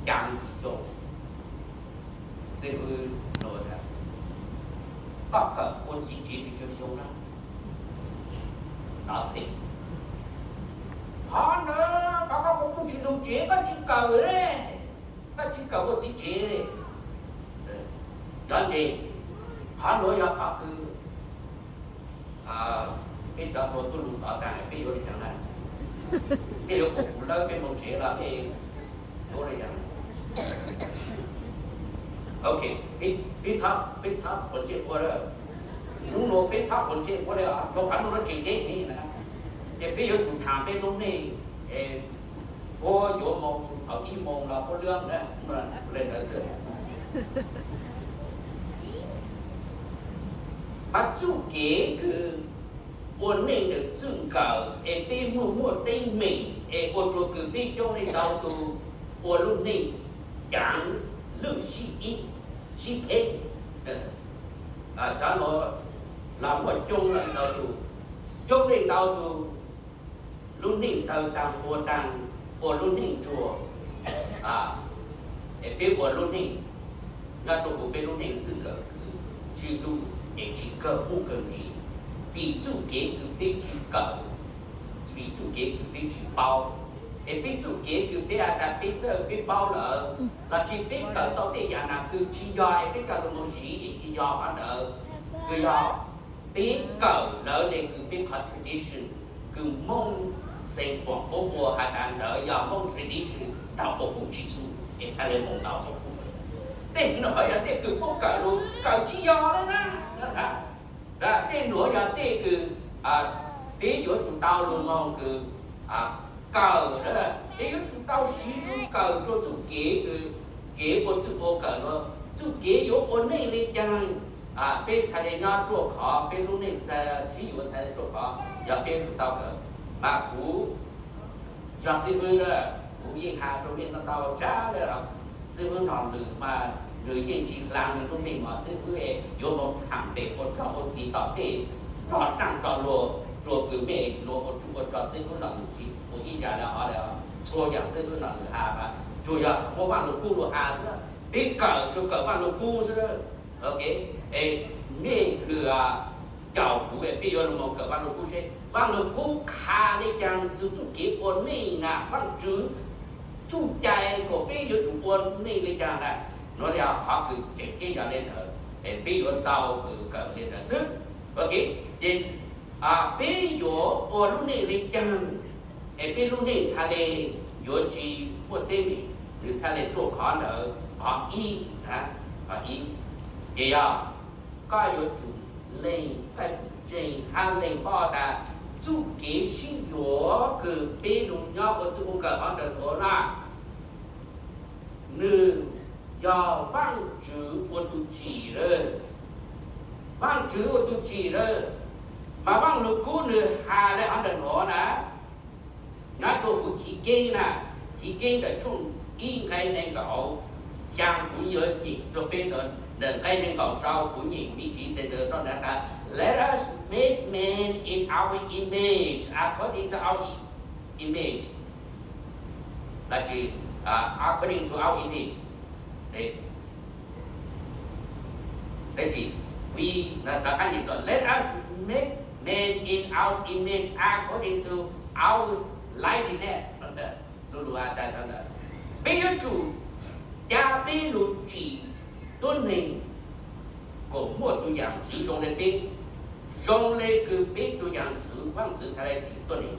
Xyaa yim xyoo, xib fwb nug tas, koj kawm ua txiv tsev pes tsawg xyoo na? Nov tes, qhov ntawd qhov koj kuj tsis lug tsev koj tsis kawm le, koj tsis kawm ua txiv tsev le. Cov ntse, qhov nuav yog qhov kws peb cov hluas tuaj lug tod taag peb yuav le caag na? Peb yuav kuv lawb peb moog tsev los peb yuav le caag? Ok, peb txhob quas ntsej quas, nub nua peb txhob quas ntsej quas le, rua qhov nub nua tseem ceeb heev na. Ces peb yuav tsum thaam peb lub neej, puab yuav moog txug thaum ib moos los puab lwb le ntawd xwb. Mas txuj kev kws ua neej ntawm txwj nkawm es peb muaj muaj teeb meem es ua rua kws peb coob leej ntau tug ua lub neej caav lwj sib ib sib pheb. Cov nuav los muaj coob leej ntau tug, coob leej ntau tug lub neej tawg taag ua taag, ua lub neej tsuag. Es peb ua lub neej, nyob rua huv peb lub neej txwj nkawm kws tsi lug es tsi kawg qub kawg nti, vim txuj kev kws peb tsi kawm, vim txuj kev kws peb tsi paub. Es peb txuj kev kws peb has tas peb txawj peb paub lawm, lossis peb kawm tau tej yaam nam kws tsi yog es peb coj lug moog siv es tsi yog qhov ntawd, kws yog peb kawm lawv le kws peb qhov tradition, kws Moob Xeev Khuam puab ua has tas ntawd yog Moob tradition, tau puab kuj tsi txhum es txhad le moog tau puab kuj. Tej nuav yog tej kws puab kawm lug kawm tsi yog le na. Tej nuav yog tej kws peb yuav tsum tau lug moog kws kawm, peb yuav tsum tau siv zug kawm rua txuj kev kws, kev ua txuj ua kawm nuav, txuj kev yuav ua neej le caag, peb txhad le nyob ruaj khov, peb lub neej sib yuav txhad le ruaj khov yog peb yuav tsum tau kawm. Mas kuv yog xib fwb, kuv yeej has rua mej tau tsav le, xib fwb Nom Lwm mas nwg yeej tsi dlaa nwg lub neej mog, xib fwb yuav moog thaam pem ua dlog ua dig tom tej rog taaj rog luag, rua kws mej luag ua tsuj ua rog xib fwb Nom Lwm tsi ua ib zag le hov le, txhua yaam xib fwb Nom Lwm has mas tsuas yog muaj Vaaj Lug Kub lug has xwb, peb kawm tsuas kawm Vaaj Lug Kub xwb. Ok, mej kws caum kuv es peb yuav lug moog kawm Vaaj Lug Kub seb Vaaj Lug Kub qha le caag txug txuj kev ua neej na, Vaajtswv txuj cai kuas peb yuav tsum ua neej le caag na. Nuav yog qhov kws tseem ceeb yog le ntawd, es peb yuav tau kws kawm le ntawd xwb. Ok, ces peb yuav ua lub neej le caag es peb lub neej txhad le yuav tsi muaj teeb meem, nws txhad le ruaj khov ntawd qhov ib. Qhov ib, ces yog koj yuav tsum lees, koj yuav tsum ntseeg hab lees paub tas txuj kev sib yuav kws peb lug nyob ua txuj ua kawm hov ntawm nuav na, nws yog Vaajtswv ua tug tsim lawm. Vaajtswv ua tug tsim lawm. Mas Vaaj Lug Kub nws has le hov ntawm nuav na, nyob rua huv Chiv Keeb na, Chiv Keeb ntawm tshooj ib nqai neeg nkaum xyaa, kuv yuav nyeem rua peb ntawm nqai neeg nkaum rau, kuv nyeem me ntsis ntawd rau na tas, Let us make man in our image, according to our image, lossis according to our image. Let us make man in our image according to our likeness. Peb yuav tsum ca peb lug tsim tuab neeg kuas muaj tug yaam ntxwv zoo le peb, zoo le kws peb tug yaam ntxwv, Vaajtswv txhad le tsim tuab neeg.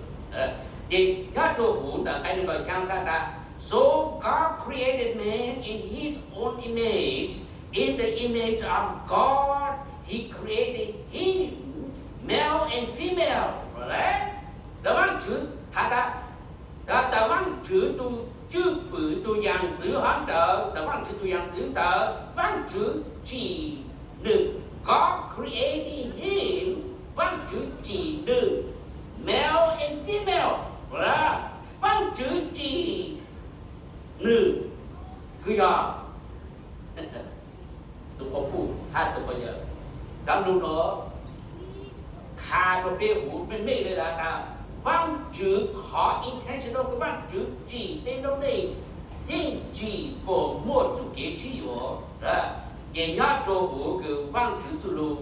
Ces nyob rua huv ntawm nqai neeg nkaum xyaa txhad tas, So God created man in his own image, in the image of God he created him, male and female. Ntawm Vaajtswv has tas, ntawm Vaajtswv tug cwj pwm tug yaam ntxwv hov ntawd, ntawm Vaajtswv tug yaam ntxwv ntawd Vaajtswv tsim nwg, God created him, Vaajtswv tsim nwg, male and female. Vaajtswv tsim nwg, kws yog tug quas puj hab tug quas yawm. Cov lug nuav qha rua peb huv meej meej le tas, Vaajtswv qhov intentional kws Vaajtswv tsim peb lub neej yeej tsim kom muaj txuj kev sib yuav. Ces nyob rua huv kws Vaajtswv txuj lug,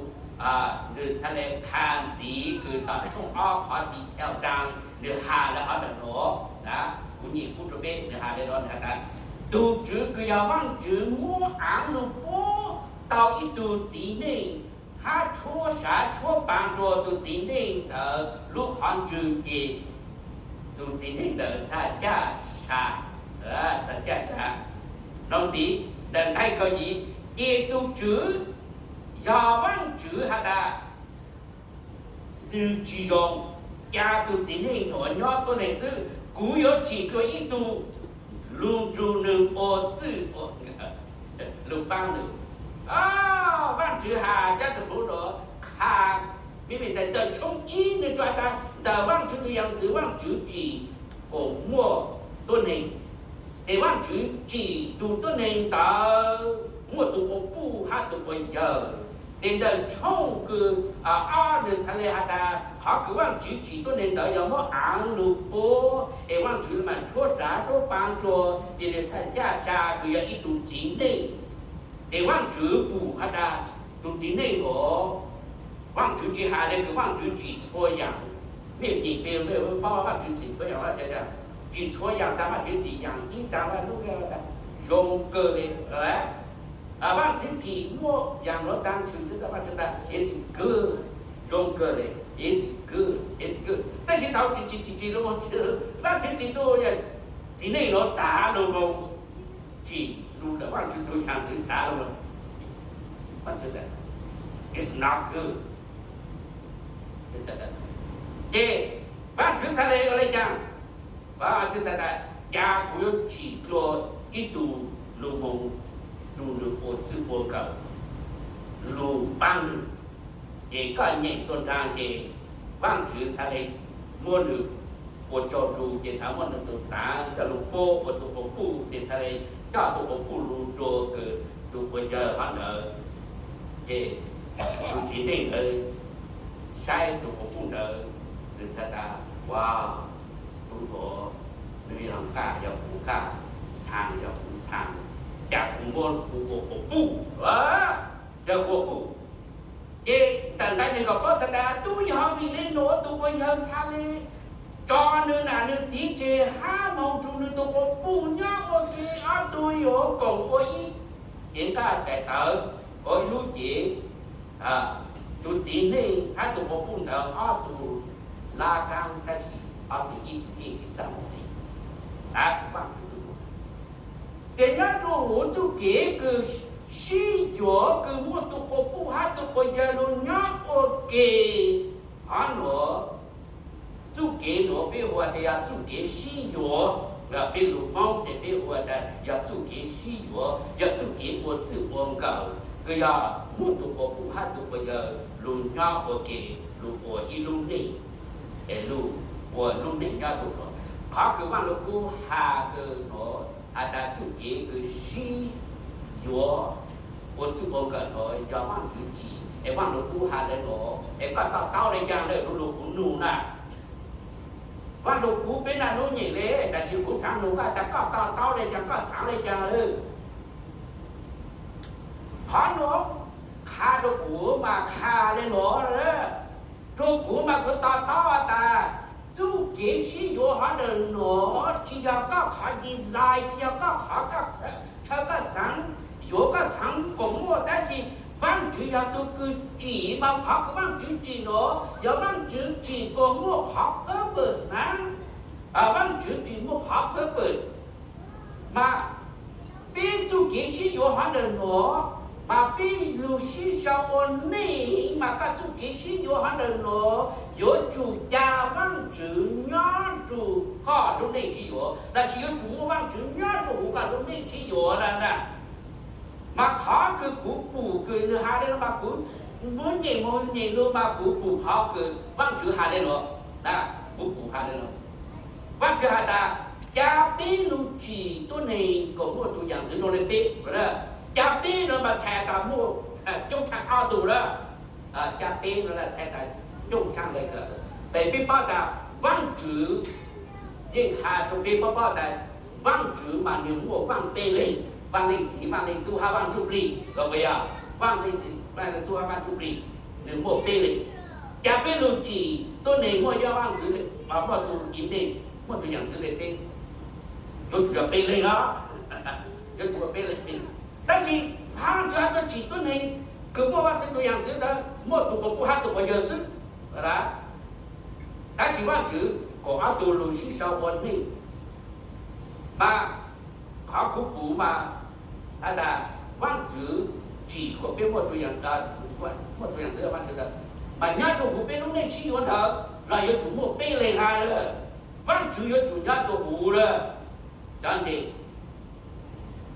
nwg txhad le has ntxiv kws tom tshooj ob qhov detail daan, nwg has le hov ntawm nuav, kuv nyem pub rua peb, nwg has le nuav, nwg has tas, tug Tswv kws yog Vaajtswv muab aav lug puab tau ib tug txiv neej hab tshuab sav tshuab paav rua tug txiv neej ntawd lub qhov ntswg ces tug txiv neej ntawd txhad caj sa, txhad caj sa. Nov ntxiv ntawm nqai kaum yim, ces tug Tswv yog Vaajtswv has tas, nwg tsi zoo ca tug txiv neej nuav nyob tuab neeg xwb, kuv yuav tsim dlua ib tug lug nrug nwg ua txwj ua, lug paab nwg. Vaajtswv has cab rua huv nuav, qha, mej mej ntawm tshooj ib nwg tsuas has tas ntawm Vaajtswv tug yam ntxwv Vaajtswv tsim kom muaj tuab neeg, ces Vaajtswv tsim tug tuab neeg ntawd muaj tug quas puj hab tug quas yawg. Ces ntawm tshooj kws ob nwg txhad le has tas qhov kws Vaajtswv tsim tuab neeg ntawd yog muab aav lug puab es Vaajtswv le maam tshuab sav tshuab paav rua, ces nwg txhad caj sa kws yog ib tug txiv neej. Ces Vaajtswv pum has tas tug txiv neej nuav, Vaajtswv tsi has le kws Vaajtswv tsim txhua yaam, mej nyem peb paub Vaajtswv tsim txhua yaam, tsim txhua yaam taag Vaajtswv tsim yaam ib taag Vaaj lub, zoo kawg le. Vaajtswv tsim muaj yaam nuav taag tshwm xwb tas Vaajtswv tas it's good, zoo kawg le, it's good, it's good. Tab sis thaum tsim tsim tsim tsim lug moog txug Vaajtswv tsim tug txiv neej nuav taag lug moog, tsim lug ntawm Vaajtswv tug yaam ntxwv taag lug moog, Vaajtswv tas it's not good. Ces Vaajtswv txhad le ua le caag? Vaajtswv txhad tas, ca kuv yuav tsim dlua ib tug lug moog, lug nwg ua txwj ua nkawm, lug paab nwg. Ces koj nyem tuaj nraag ces Vaajtswv txhad le muab nwg ua tsaug zug ces txhad muab nwg tug taav coj lug puab ua tug quas puj ces txhad le coj tug quas puj lug rua kws tug quas yawg hov ntawd. Ces tug txiv neej ntawd saib tug quas puj ntawd, nwg txhad tas, ua, tug nuav nwg yog nqaj yog kuv nqaj, txhaa yog kuv txhaa, ca kuv muab kuv ua quas puj, ca kuv ua quas puj. Ces ntawm nqai neeg kaum plaub txhad tas, tub yog vim le nuav tug quas yawg txhad le tso nwg nam nwg txiv tseg hab moog nrug nwg tug quas puj nyob ua ke, ob tug yuav koom ua ib cev nqaj daim tawv, ua ib lub cev. Tug txiv neej hab tug quas puj ntawd ob tug lab qaab tab sis ob tug ib tug yeej tsi txawj moog li. Tab sis Vaajtswv txuj lug, ces nyob rua huv txuj kev kws sib yuav kws muaj tug quas puj hab tug quas yawg lug nyob ua ke. Hov nuav, txuj kev nuav peb hu tas yog txuj kev sib yuav, peb lug Moob ces peb hu tas yog txuj kev sib yuav, yog txuj kev ua txwj ua nkawm kws yog muaj tug quas puj hab tug quas yawg lug nyob ua ke, lug ua ib lub neej, es lug ua lub neej nyob rua nuav. Qhov kws Vaaj Lug Kub has kws nuav has tas txuj kev kws sib yuav ua txwj ua nkawm nuav yog Vaajtswv tsim, es Vaaj Lug Kub has le nuav, es koj to taub le caag le lug lug kuv nug na. Vaaj Lug Kub peb naj nub nyem le, tab sis kuv xaav nug koj tas koj to taub le caag, koj xaav le caag lawm? Qhov nuav qha rua kuv mas qha le nuav, rua kuv mas kuv to taub tas txuj kev sib yuav hov ntawm nuav tsi yog koj qhov design, tsi yog koj qhov, koj txhawj koj xaav yuav koj xaav kom muaj, tab sis Vaajtswv yog tug kws tsim mas qhov kws Vaajtswv tsim nuav yog Vaajtswv tsim kom muaj qhov purpose na. Vaajtswv tsim muaj qhov purpose. Mas peb txuj kev sib yuav hov ntawm nuav, mas peb lug sib sau ua neej mas koj txuj kev sib yuav hov ntawm nuav yuav tsum ca Vaajtswv nyob rua koj lub neej sib yuav, tab sis yuav tsum muaj Vaajtswv nyob rua huv koj lub neej sib yuav na. Mas qhov kws kuv pum kws nwg has le nuav mas kuv muab nyem moog nyem lug mas kuv pum qhov kws Vaajtswv has le nuav, kuv pum has le nuav. Vaajtswv has tas ca peb lug tsim tuab neeg kom muaj tug yaam ntxwv zoo le peb. Ca peb nuav mas txhais tas muaj coob tshaaj ob tug lawm. Ca peb nuav txhais tas coob tshaaj le, peb paub tas Vaajtswv yeej has rua peb paub paub tas Vaajtswv mas nwg muaj vaaj peb leeg, Vaaj Leej Txiv, Vaaj Leej Tub hab Vaaj Ntsuj Plig, los puas yog? Vaaj Leej Txiv, Vaaj Leej Tub hab Vaaj Ntsuj Plig, nwg muaj peb leeg. Ca peb lug tsim tuab neeg muaj yog vaaj ntxwv le, muaj tug image, muaj tug yaam ntxwv le peb, yuav tsum yog peb leeg os. Yuav tsum muaj peb leeg. Tab sis Vaajtswv has tuaj tsim tuab neeg kws muaj vaaj ntxwv tug yaam ntxwv ntawd muaj tug quas puj hab tug quas yawg xwb. Tab sis Vaajtswv kaum ob tug lug sib sau ua neej, mas qhov kuv pum mas has tas Vaajtswv tsim kuas peb muaj tug yaam, muaj tug yaam ntxwv Vaajtswv ntawd, mas nyob rua huv peb lub neej sib yuav ntawd los yuav tsum muaj peb leeg hab lawm. Vaajtswv yuav tsum nyob rua huv lawm. Cov ntse,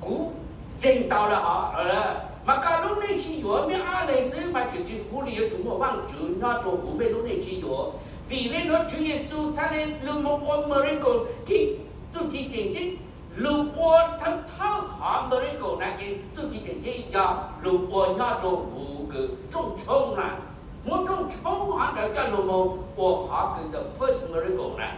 kuv ntseeg tau lawm hov, mas koj lub neej sib yuav mej ob leeg xwb mas tseem tsis fully, yuav tsum muaj Vaajtswv nyob rua huv mej lub neej sib yuav. Vim le nuav Tswv Yexus txhad le lug moog ua miracle, txuj ci tseem ceeb, lug ua thawj thawj qhov miracle na, ke txuj ci tseem ceeb yog lug ua nyob rua huv kws rooj tshoob na. Muab rooj tshoob hov ntawd coj lug moog ua qhov kws the first miracle na.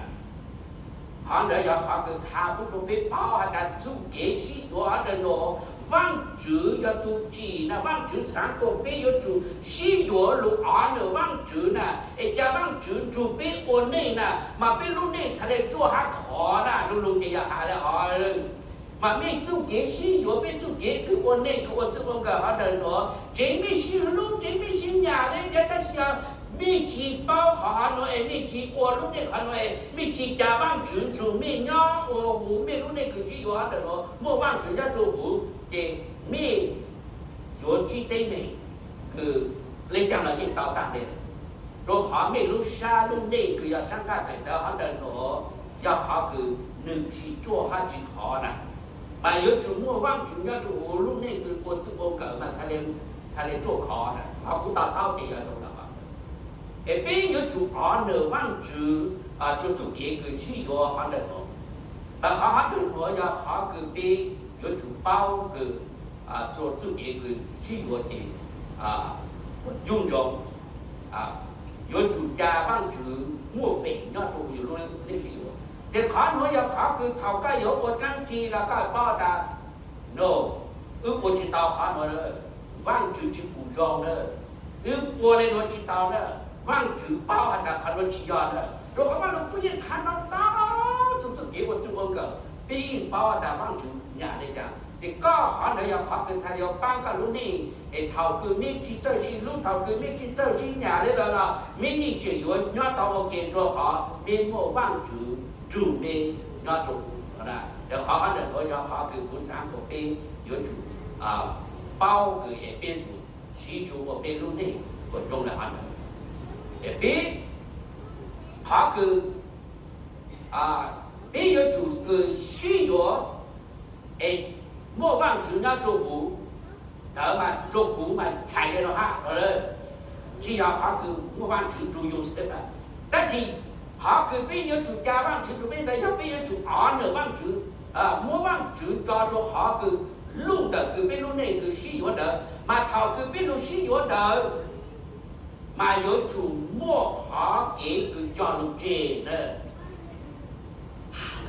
Qhov ntawd yog qhov kws qha pub rua peb paub has tas txuj kev sib yuav hov ntawm nuav Vaajtswv yog tug tsim na. Vaajtswv xaav kuas peb yuav tsum sib yuav lug honor Vaajtswv na, es ca Vaajtswv nrug peb ua neej na, mas peb lub neej txhad le ruaj hab khov na. Lug lug ces yog has le hov, mas mej txuj kev sib yuav, peb txuj kev kws ua neej kws ua txwj ua nkawm hov ntawm nuav tseem mej sib hlub, tseem mej sib nyam le thiab, tab sis yog mej tsis paub qhov hov nuav es mej tsis ua lub neej qhov nuav es mej tsis ca Vaajtswv nrug mej nyob ua huv mej lub neej kws sib yuav hov ntawm nuav muaj Vaajtswv nyob rua huv, ces mej yuav ntsib teeb meem kws le caag los yeej tau taag le, rua qhov mej lub sab lub neej kws yog sab nqaj daim tawv hov ntawm nuav yog qhov kws nwg tsis ruaj hab tsis khov na. Mas yuav tsum muaj Vaajtswv nyob rua huv lub neej kws ua txwj ua nkawm mas txhad le ruaj khov na. Qhov kuv to taub ces yog zoo le hov. Es peb yuav tsum honor Vaajtswv rua txuj kev kws sib yuav hov ntawm nuav. Mas qhov hov ntawm nuav yog qhov kws peb yuav tsum paub kws txuj kev kws sib yuav ces ua ncu ntsoov, yuav tsum ca Vaajtswv muaj feem nyob rua yus lub neej sib yuav. Ces qhov nuav yog qhov kws thaum koj yuav ua dlaab tsi los koj paub tas, no, wb ua tsis tau qhov nuav, Vaajtswv tsis pum zoo na, wb ua le nuav tsis tau na, Vaajtswv paub has tas qhov nuav tsis yog na. Rua qhov Vaaj Lug Kub yeej qha tau txug txuj kev ua txwj ua nkawm, peb yeej paub tas Vaajtswv nyam le caag. Ces koj qhov ntawd yog qhov kws txhad yuav paab koj lub neej, es thaum kws mej tsis txawj sib hlub, thaum kws mej tsis txawj sib nyam le lawm los mej yeej tseem yuav nyob tau ua ke rua qhov mej muaj Vaajtswv nrug mej nyob rua huv. Qhov hov ntawm nuav yog qhov kws kuv xaav kuas peb yuav tsum paub kws es peb yuav tsum siv zug ua peb lub neej ua zoo le hov ntawd. Es peb, qhov kws peb yuav tsum kws sib yuav es muaj Vaajtswv nyob rua huv, ntawd mas rua kuv mas txhais le nuav hab, tsis yog qhov kws muaj Vaajtswv nrug yus xwb. Tab sis qhov kws peb yuav tsum ca Vaajtswv nrug peb ntawd yog peb yuav tsum honor Vaajtswv, muab Vaajtswv tso rua qhov kws luj ntawm kws peb lub neej kws sib yuav ntawd, mas thaum kws peb lug sib yuav ntawd mas yuav tsum muaj qhov kev kws cog lug tseg na.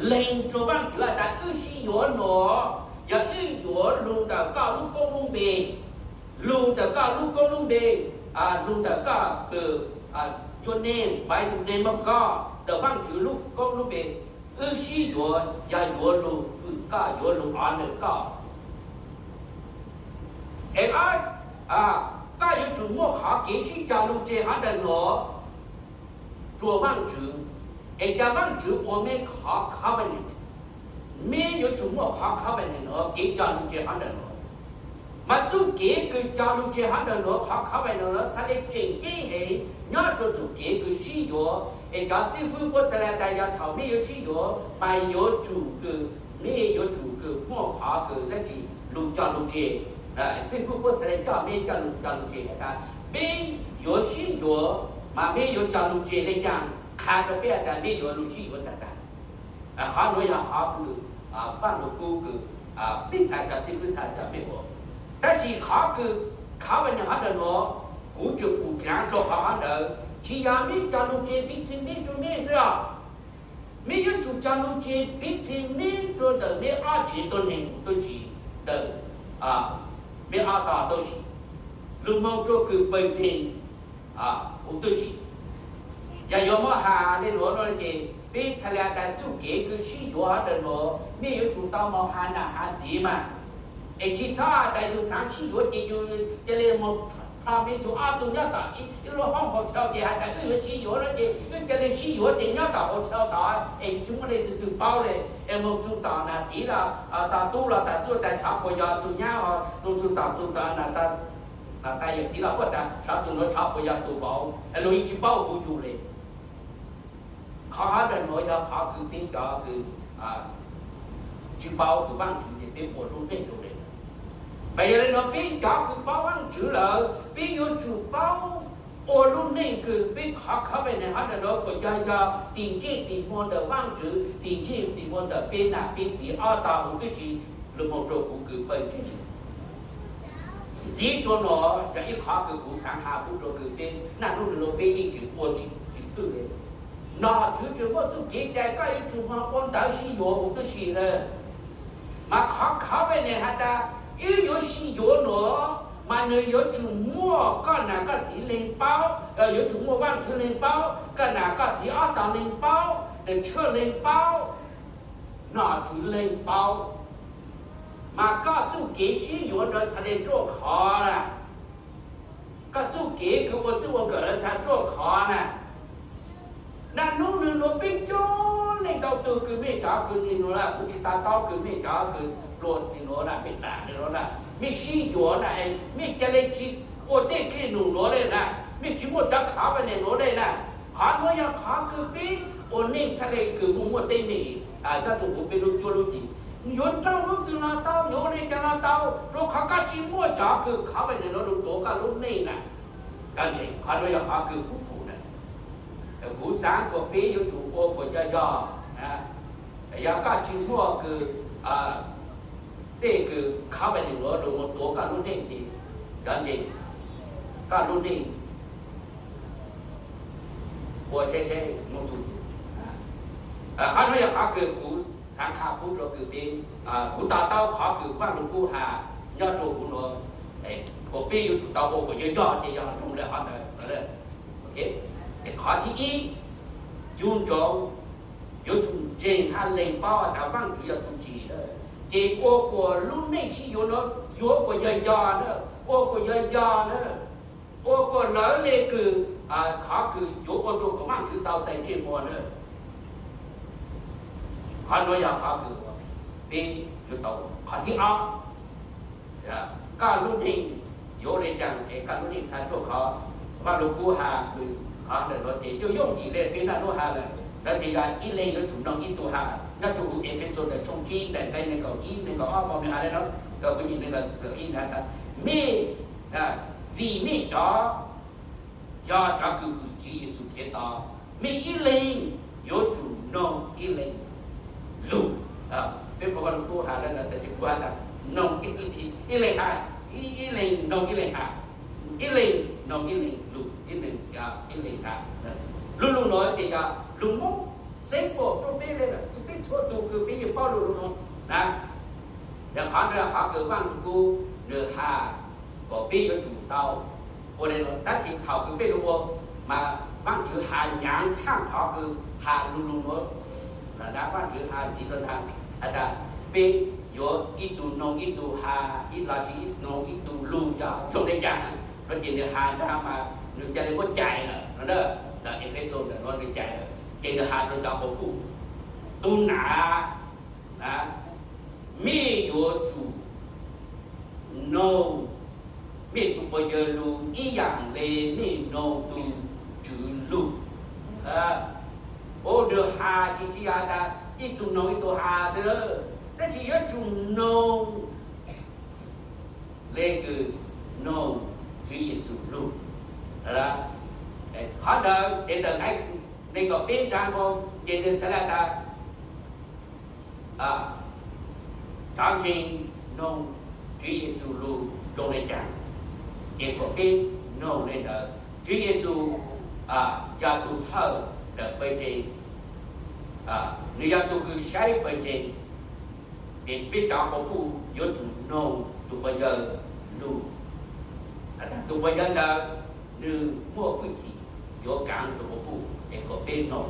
Lees rua Vaajtswv has tas wb sib yuav nuav yog wb yuav lug ntawm koj lub koob lub npe, lug ntawm koj lub koob lub npe, lug ntawm koj kws, your name, by the name of God, ntawm Vaajtswv lub koob lub npe. Wb sib yuav yog yuav lug fwm koj, yuav lug honor koj. Es koj yuav tsum muaj qhov kev sib cog lug tseg hov ntawm nuav rua Vaajtswv, es ca Vaajtswv ua meb qhov covenant. Meb yuav tsum muaj qhov covenant nuav, kev cog lug tseg hov ntawm nuav. Mas txuj kev kws cog lug tseg hov ntawm nuav, qhov covenant nuav txhad le tseem ceeb heev nyob rua txuj kev kws sib yuav. Es cov xib fwb puab txhad le tas yog thaum meb yuav sib yuav mas yuav tsum kws, meb yuav tsum kws muaj qhov kws dlaab tsi lug cog lug tseg. Xib fwb puab txhad le coj meb coj lug cog lug tseg has tas peb yuav sib yuav, mas meb yuav cog lug tseg le caag, qha rua peb has tas meb yuav lug sib yuav tag tag. Qhov nuav yog qhov kws Vaaj Lug Kub kws peb txhad cov xib fwb txhad coj meb ua. Tab sis qhov kws covenant hov ntawm nuav, kuv tseem pum dlaav rua qhov hov ntawd, Tsis yog meb cog lus tseg between meb rua meb xwb os. Meb yuav tsum cog lus tseg between meb rua ntawm meb ob tsev tuab neeg huv tib si, ntawm meb ob tog tib si, lug moog rua kws pawg ntseeg huv tib si. Yog yuav muab has le nuav no ces peb txhais le tas txuj kev kws sib yuav hov ntawm nuav mej yuav tsum tau moog has nam has txiv mas. Es tsis txhob has tas yug xaav sib yuav ces yug ca le moog promise yug ob tug nyob tom ib lub hoob hotel ces has tas wb yuav sib yuav no ces wb ca le sib yuav ces nyob tom hotel tod es tsis muaj leej twg twg paub le. Es moog txug tom nam txiv los, tom tub los tas txuj tas xyov puas yog tug nyab, moog txug tom tug, tom nam, yawm txiv los puab tas xyov tug nuav xyov puas yog tug vauv, luag yeej tsis paub huv yug le. Qhov hov ntawm nuav yog qhov kws peb cov kws tsis paub kws Vaajtswv ces peb ua lub neej rua le. Mas yog le nuav peb cov kws paub Vaajtswv lawm peb yuav tsum paub ua lub neej kws peb qhov covenant hov ntawm nuav kuas yog, yog tim ntsej tim muag ntawm Vaajtswv, tim ntsej tim muag ntawm peb nam peb txiv ob tog huv tib si, lug moog rua huv kws pawg ntseeg. Ntxiv rua nuav yog ib qhov kws kuv xaav has pub rua kws peb naj nub nua peb yeej tsis ua tsis thwj le. Nom tswv tseem muaj txuj kev cai koj yuav tsum moog ua ntawv sib yuav huv tib si lawm. Mas qhov covenant has tas wb yuav sib yuav nuav mas nwg yuav tsum muaj koj nam koj txiv leeg paub, yuav tsum muaj Vaajtswv leeg paub, koj nam koj txiv ob tog leeg paub, the church leeg paub, nom tswv leeg paub. Mas koj txuj kev sib yuav ntawd txhad le ruaj khov na. Koj txuj kev kws ua txuj ua nkawm ntawd txhad ruaj khov na. Naj nub nua peb coob leej ntau tug kws mej cov kws nwg nuav na, kuv tsis to taub kws mej cov kws luag nwg nuav na, mej nam nwg nuav na, mej sib yuav na, mej ca le tsis ua tej dlej num nuav le na, mej tsis muaj cov covenant nuav le na. Qhov nuav yog qhov kws peb ua neej txhad le kws muaj muaj teeb meem nyob rua huv peb lub cuab lub yig. Yuav nrauj lub twg los tau, yuav ua le caag los tau, rua qhov koj tsis muaj cov kws covenant nuav lug tuav koj lub neej na. Koj ntseeg, qhov nuav yog qhov kws kuv pum na. Kuv xaav kuas peb yuav tsum ua kuas yog, yog, yog koj tsis muaj kws tej kws covenant nuav lug tuav koj lub neej ces, koj ntseeg, koj lub neej ua seb seb moog txug. Qhov nuav yog qhov kws kuv xaav qha pub rua kws peb, kuv to taub qhov kws Vaaj Lug Kub has nyob rua huv nuav, kuas peb yuav tsum tau ua kuas yog yog ces yog zoo le hov ntawd. Qhov thib ib, cu ntsoov yuav tsum ntseeg hab lees paub tas Vaajtswv yog tus tsim na, ces ua kuas lub neej sib yuav nuav yuav kuas yog yog na, ua kuas yog yog na, ua kuas lawv le kws, qhov kws yuav ua rua kuas Vaajtswv tau txais ntsej muag na. Qhov nuav yog qhov kws peb yuav tau. Qhov thib ob, koj lub neej yuav ua le caag es koj lub neej txhad ruaj khov. Vaaj Lug Kub has kws qhov ntawm nuav ces yooj yooj yim le peb naj nub has lawm, ntawd ces yog ib leeg yuav tsum noog ib tug has. Nyob rua huv Efexus ntawm tshooj tsib ntawm nqe neeg nkaum ib neeg nkaum ob mas nwg has le nuav, kuv nyeem neeg nkaum ib has tas, mej, vim mej cov yog cov kws fwm Tswv Yexus Khetos, mej ib leeg yuav tsum noog ib leeg lug. Peb Vaaj Lug Kub has le nuav tab sis kuv has tas noog ib leeg has, ib leeg noog ib leeg has, ib leeg noog ib leeg lug, ib leeg, ib leeg has. Lug lug nuav ces yog lug muab xeeb pom rua peb le, txug peb txhua tug kws peb yeej paub lug lug nuav na. Yog qhov nuav qhov kws Vaaj Lug Kub nwg has kom peb yuav tsum tau ua le nuav. Tab sis thaum kws peb lug ua mas Vaajtswv has nyaav tshaaj qhov kws has lug lug nuav. Lawm na Vaajtswv has ntxiv rua nraag has tas peb yuav ib tug noog ib tug has, ib los sis ib noog ib tug lug yog zoo le caag. Nuav ces nwg has nraag mas nwg ca le muab cais lawm no na. Ntawm Efexus ntawm nuav nwg cais lawm ces nwg has rua cov quas puj, tug nam na, mej yuav tsum noog mej tug pog yawg lug ib yaam le mej noog tug Tswv lug. Ua nwg has tsis tsi has tas ib tug noog ib tug has xwb, tab sis yuav tsum noog le kws noog Tswv Yexus lug. Qhov ntawd ces ntawm nqai neeg nkaum peb nraag moo ces nwg txhais le tas cov ntseeg noog Tswv Yexus lug zoo le caag, ces kuas peb noog le ntawd. Tswv Yexus yog tus thawj ntawm pawg ntseeg, nws yog tus kws saib pawg ntseeg, ces peb cov quas puj yuav tsum noog tus quas yawg lug. Tus quas yawg ntawd nws muaj hwj chim yuav kaav tus quas puj es kom peb noog.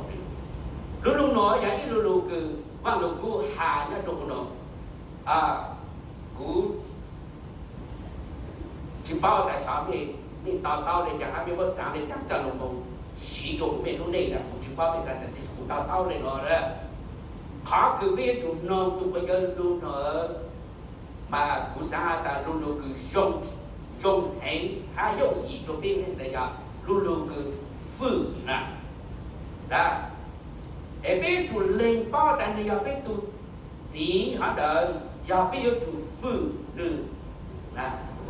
Lu lug no yog ib lu lug kws Vaaj Lug Kub has nyob rua qhov no. Kuv tsis paub tas xyov mej to taub le caag hab mej muab xaav le caag coj lug moog siv rua huv mej lub neej na, kuv tsis paub mej xaav tas, tiam sis kuv to taub le no. Qhov kws peb yuav tsum noog tus quas yawg lug no mas kuv xaav has tas lu lug kws zoo heev hab yooj yim rua peb ntawd yog lu lug kws fwj na. Es peb yuav tsum leeg paub tas nws yog peb tug txiv hov ntawd, yog peb yuav tsum fwj nws,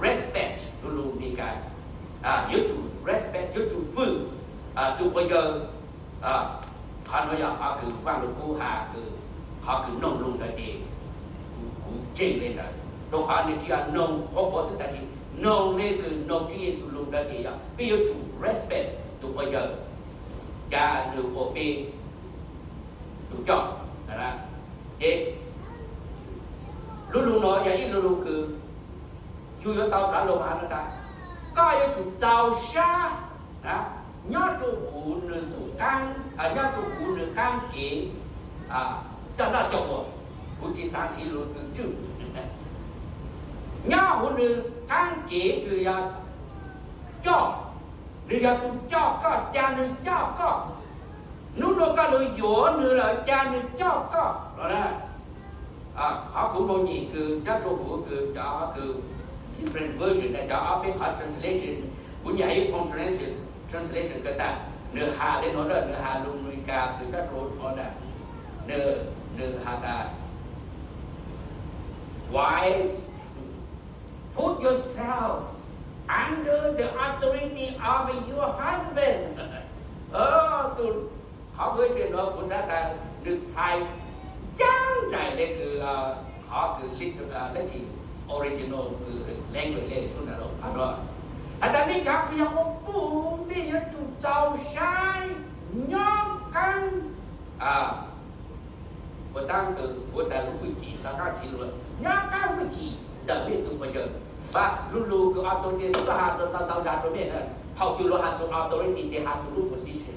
respect, lu lug Meskas, yuav tsum respect, yuav tsum fwj tus quas yawg. Qhov nuav yog qhov kws Vaaj Lug Kub has, qhov kws noog lug ntawd ces kuv ntseeg le ntawd, rua qhov nws tsis yog noog qhuav qhuav xwb, tab sis noog le kws noog Tswv Yexus lug ntawd ces yog peb yuav tsum respect tus quas yawg, ca nws ua peb tus coj. Ces lu lug no yog ib lu lug kws yug yuav tau rov lug has no tas, koj yuav tsum txaus sab nyob rua huv nws txuj qaab, nyob rua huv nws qaab kev coj noj coj ua. Kuv tsis xaav siv lug kws tswj fwm, nyob huv nws qaab kev kws yog coj, nws yog tus coj koj, ca nws coj koj. Nub nua koj lug yuav nws lawm, ca nws coj koj. Qhov kuv moog nyem kws nyob rua huv kws cov kws different version, cov ob peb qhov translation, kuv nyem ib phoo translation kws tas, nws has le nuav, nws has lug Meskas kws nyob rua huv nuav na, nws has tas, Wives, put yourself under the authority of your husband. Tus qhov version nuav kuv xaav tas nws txhais caj nraim le kws qhov kws lab tsi original kws language le sub na, qhov nuav has tas mej cov kws yog quas puj, mej yuav tsum txaus sab nyob qaab, ua taab kws ua tas lub hwj chim, nyob qaab hwj chim ntawm mej tug quas yawg. Lu lug kws authority tub has rua ntau ntau zag rua mej na, thaum twg luag has txug authority tes has txug lub position.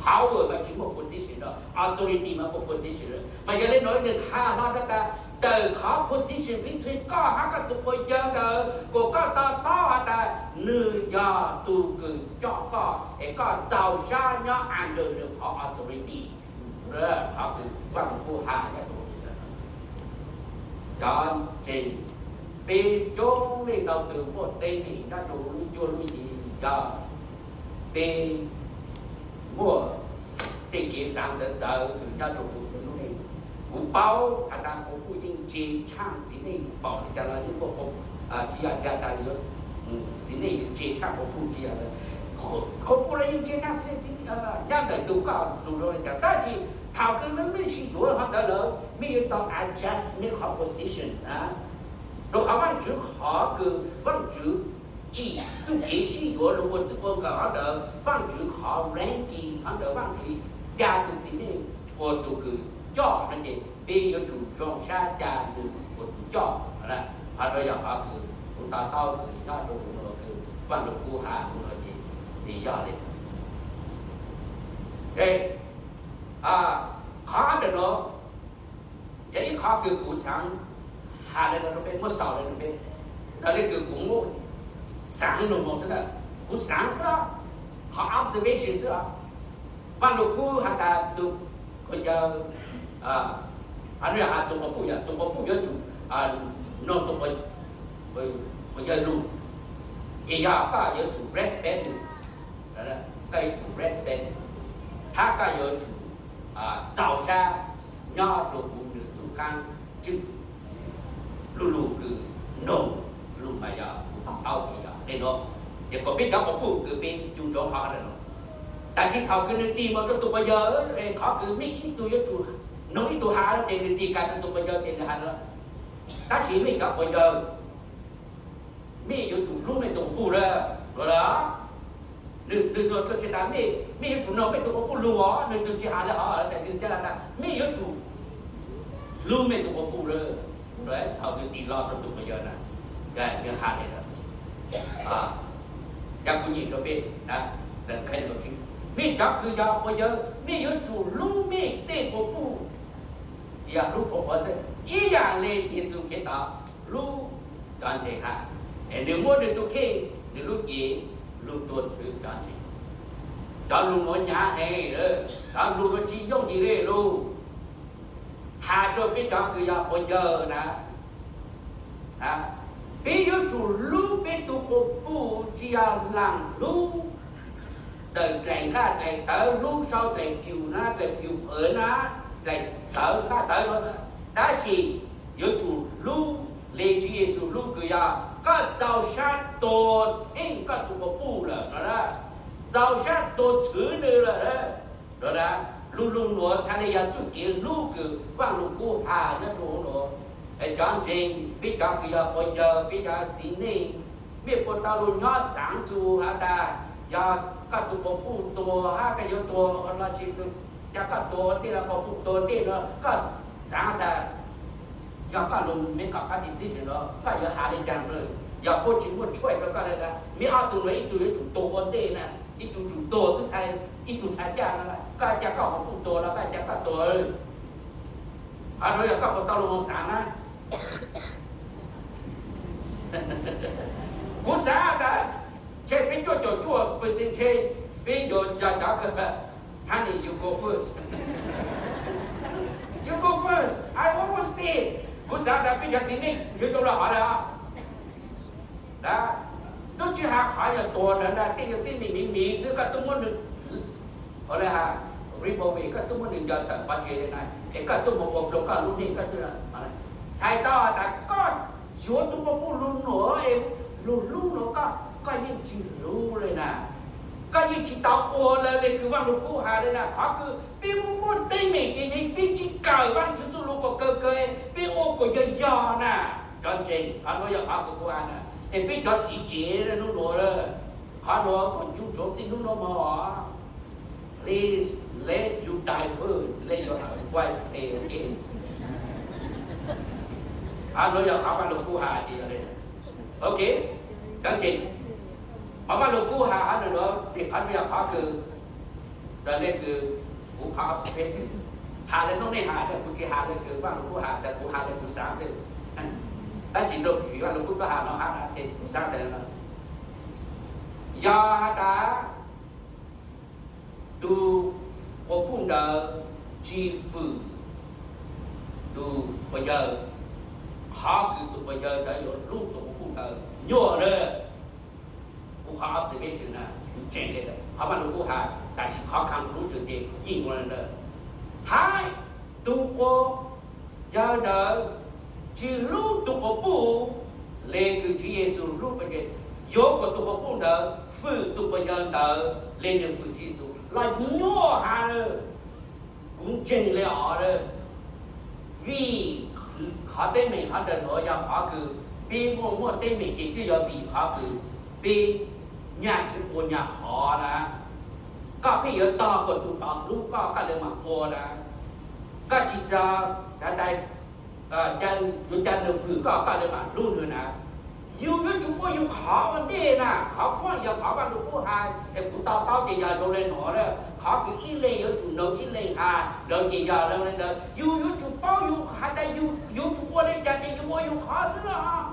Power mas tsis muaj position, authority mas muaj position. Mas yog le nuav nwg has hlo rua tas tawm qhov position between koj hab koj tug quas yawg ntawd, kuas koj to taub has tas nwg yog tug kws coj koj es koj txaus sab nyob under nwg qhov authority. Qhov kws Vaaj Lug Kub has nyob rua, cov ntseeg, peb coob leej ntau tug muaj teeb meem nyob rua huv lub cuab lub yig yog peb muaj tej kev xaav txawv txawv kws nyob rua huv lub neej. Kuv paub has tas quas puj yeej ntse tshaaj txiv neej npaum le caag los yeej muaj, tsis yog tas txiv neej ntse tshaaj quas puj, tsis yog, quas puj los yeej ntse tshaaj txiv neej, txiv neej nyob ntawm tug koj lug le caag, tab sis thaum kws mej sib yuav hov ntawd lawm mej yuav tau adjust mej qhov position na, rua qhov Vaajtswv qhov kws Vaajtswv tsim txuj kev sib yuav lug ua txwj ua nkawm hov ntawd, Vaajtswv qhov ranking hov ntawd, Vaajtswv ca tug txiv neej ua tug kws coj no ces peb yuav tsum zoo sab ca nwg ua tug coj. Qhov nuav yog qhov kws kuv to taub kws nyob rua huv nuav kws Vaaj Lug Kub has huv nuav ces nws yog le. Qhov ntawm nuav yog ib qhov kws kuv xaav has le nuav rua peb, muab xaus le rua peb, raws le kws kuv muab xaav lug moog xwb na, kuv xaav xwb, qhov observation xwb. Vaaj Lug Kub has tas tug quas yawg, has tug quas puj, yog tug quas puj yuav tsum noog tug quas yawg lug, es yog koj yuav tsum respect nws, koj yuav tsum respect nws, hab koj yuav tsum txaus sab nyob rua huv nws txuj qaab tswj fwm. Lu lug kws noog lug mas yog kuv to taub ces yog le nuav, ces kuas peb cov quas puj kws peb cu ntsoov qhov le nuav. Tab sis thaum kws nwg tig moog rua tug quas yawg, qhov kws mej ib tug yuav tsum noog ib tug has ces nwg tig kag rua tug quas yawg ces nwg has le. Tab sis mej cov quas yawg, mej yuav tsum hlub mej tug quas puj lawm, lawm. Nws, nws tsis tas mej, mej yuav tsum noog mej tus quas puj lug os, nws, nws tsis has le hov, tab sis nws caj las tas mej yuav tsum hlub mej tus quas puj lawm. Thaum nws tig los rau tus quas yawg na, nws has le, cas kuv nyeem rau peb, mej cov kws yog quas yawg, mej yuav tsum hlub mej tej quas puj, yog hlub qhuav qhuav xwb, ib yam le Yexus Khetos hlub cov ntseeg hab. Es nws muab nws tus kheej, nws lub cev lug tua txhwv cov ntseeg. Cov lug nuav hnyav heev, cov lug nuav tsis yooj yim le lug. Has rua peb cov kws yog quas yawg na, peb yuav tsum hlub peb tug quas puj tsis yog laam hlub ntawm dlaim nqaj dlaim tawv, hlub sau dlaim pium na, dlaim pium qhwv na, dlaim tawv nqaj tawv no, tab sis yuav tsum hlub le Tswv Yexus hlub kws yog koj txaus sab tua theej koj tus quas puj lawm no, txaus sab tua txhwv nws lawm. Lug lug nuav txhaj le yog txuj kev hlub kws Vaaj Lug Kub has nyob rua huv nuav. Cov ntseeg, peb cov kws yog quas yawg, peb cov txiv neej, mej puas tau lug nyob xaav txug has tas yog koj tus quas puj tua hab koj yuav tua los tsis, yog koj tua tej los quas puj tua tej no, koj xaav tas yog koj lug make a decision los koj yuav has le caag, yog puab tsis muaj choice rua koj le, mej ob tug nuav ib tug yuav tsum tua ua ntej na, ib tug tsum tua xwb, ib tug txhaj caj no, koj ca koj quas puj tua los koj ca koj tua. Qhov nuav yog koj puas tau lug moog xaav na? Kuv xaav tas ntshe peb cuaj caum cuaj percent ntshe peb yuav yog cov kws, honey, you go first. You go first, I always stay. Kuv xaav tas peb cov txiv neej yuav zoo le hov le os. Tub tsi has qhov yog tuag ntawd na, tej yog tib neeg miv miv xwb, koj tub muab nws, ua le has, remove, koj tub muab nws ncaws tawm pov tseg le na, es koj tub moog ua rua koj lub neej koj tub. Txhais tau has tas koj yuav tus quas puj lug nuav es lug hlub nuav koj, koj yeej tsis hlub le na. Koj yeej tsis tau ua le kws Vaaj Lug Kub has le na. Qhov kws peb muaj muaj teeb meem ces yeej peb tsis kawm Vaajtswv txuj lug kom kawg kawg, peb ua kom yog yog na. Cov ntseeg, qhov nuav yog qhov kws kuv has na, es peb cov txiv tsev nub nuav, qhov nuav kom cub ntsoov txij nub nuav moog. Please let you die first, let your wife stay, okay? Qhov nuav yog qhov Vaaj Lug Kub has ces yog le, ok, cov ntseeg, qhov Vaaj Lug Kub has qhov nuav, qhov nuav yog qhov kws, raws le kws kuv qhov observation, has le nuav nej has, kuv tsis has le kws Vaaj Lug Kub has, tas kuv has le kuv xaav xwb. Tab sis rau vim Vaaj Lug Kub tau has no hab ces kuv xaav tas yog has tas tus quas puj ntawd tsis fwm tus quas yawg, qhov kws tus quas yawg ntawd yuav hlub tus quas puj ntawd nyuaj lawm. Kuv qhov observation na, kuv tseem le, qhov Vaaj Lug Kub has, tab sis qhov conclusion ces yeej ua le ntawd. Hab tus quas yawg ntawd tsis hlub tus quas puj le kws Tswv Yexus hlub, yuav kom tus quas puj ntawd fwm tus quas yawg ntawd le nws fwm Tswv Yexus los nyuaj has lawm. Kuv ntseeg le os, vim qhov teeb meem hov ntawm nuav yog qhov kws peb muaj muaj teeb meem ces twb yog vim qhov kws peb nyaj tsis ua nyaj qhov na. Koj pheej yuav tog kom tus tod hlub koj, koj le maam ua na. Koj tsis tau has tas yuav ca nws fwm koj, koj le maam hlub nws na. Yus yuav tsum ua yus qhov ua ntej na. Qhov phooj ywg, qhov Vaaj Lug Kub has es kuv to taub ces yog zoo le nuav, qhov kws ib leeg yuav tsum noog ib leeg has, lawv ces yog le ntawd. Yus yuav tsum paub yus has tas yus yuav tsum ua le caag ces yus ua yus qhov xwb los.